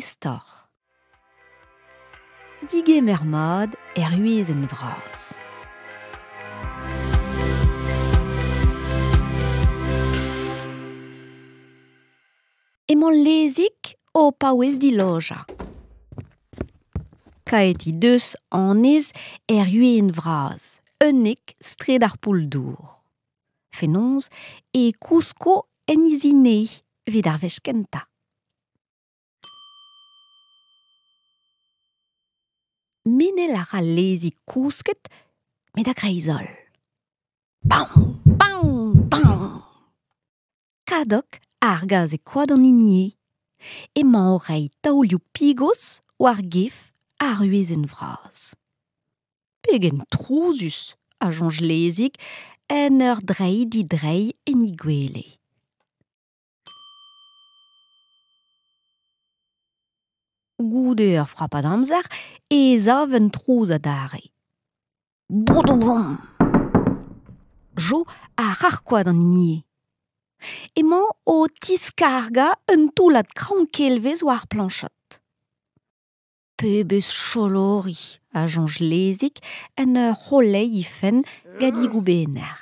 Istor. Digemer mat er wezenn vras. Emañ Lezig o paouez dilojañ. Kaet he deus annez er wezenn vras, 11 straed ar Poull-Dour. Fenoz e kousko en he zi-ne evit ar wech kentañ. Menel a ra Lezig kousket met a-greiz-holl. Bañ! Bañ! Bañ! Kadok a argas e koad an hini eo. Emañ o reiñ taolioù pigos war gef ar wezenn vras. Pegen trouzus, a soñj Lezig en ur dreiñ-didreiñ en he gwele. Goude ur frapad amzer e sav un trouz adarre. Bodoboum! Jo a rac'h-koad an hini eo. Emañ o tiskargañ un toullad kraoñ-kelvez war ar plañchod. Pebezh cholori, a soñj Lezig en ur c'holeiñ he fenn gant he goubenner.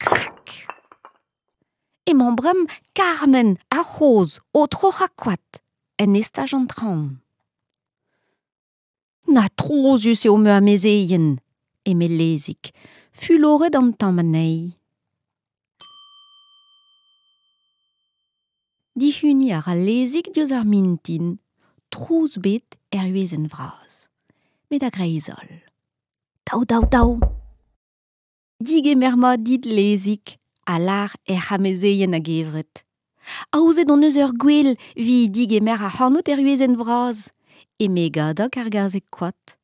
Krak! Emañ bremañ Carmen ar C'hozh o troc'hañ koad en estaj an traoñ. Na trouzus eo ma amezeien, eme Lezig, fuloret an tamm anezhi. Dihuniñ a ra Lezig diouzh ar mintin, trouz bet er wezenn vras. Met a-greiz-holl. Daou, daou, daou ! Digemer mat dit, Lezig, a lâr hec'h amezeien a-gevret. Aozet hon eus ur gwel evit digemer ac'hanout er wezenn vras, eme Gadog ar gazeg-koad.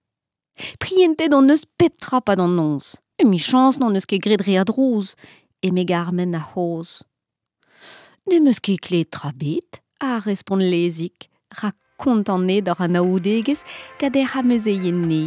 Prientet hon eus pep tra 'pad an noz. Emichañs n'hon eus ket graet re a drouz, eme Garmen ar C'hozh. Ne'm eus ket klevet tra ebet, a respont Lezig, rak kontant eo d'hor anaoudegezh gant hec'h amezeien-ni.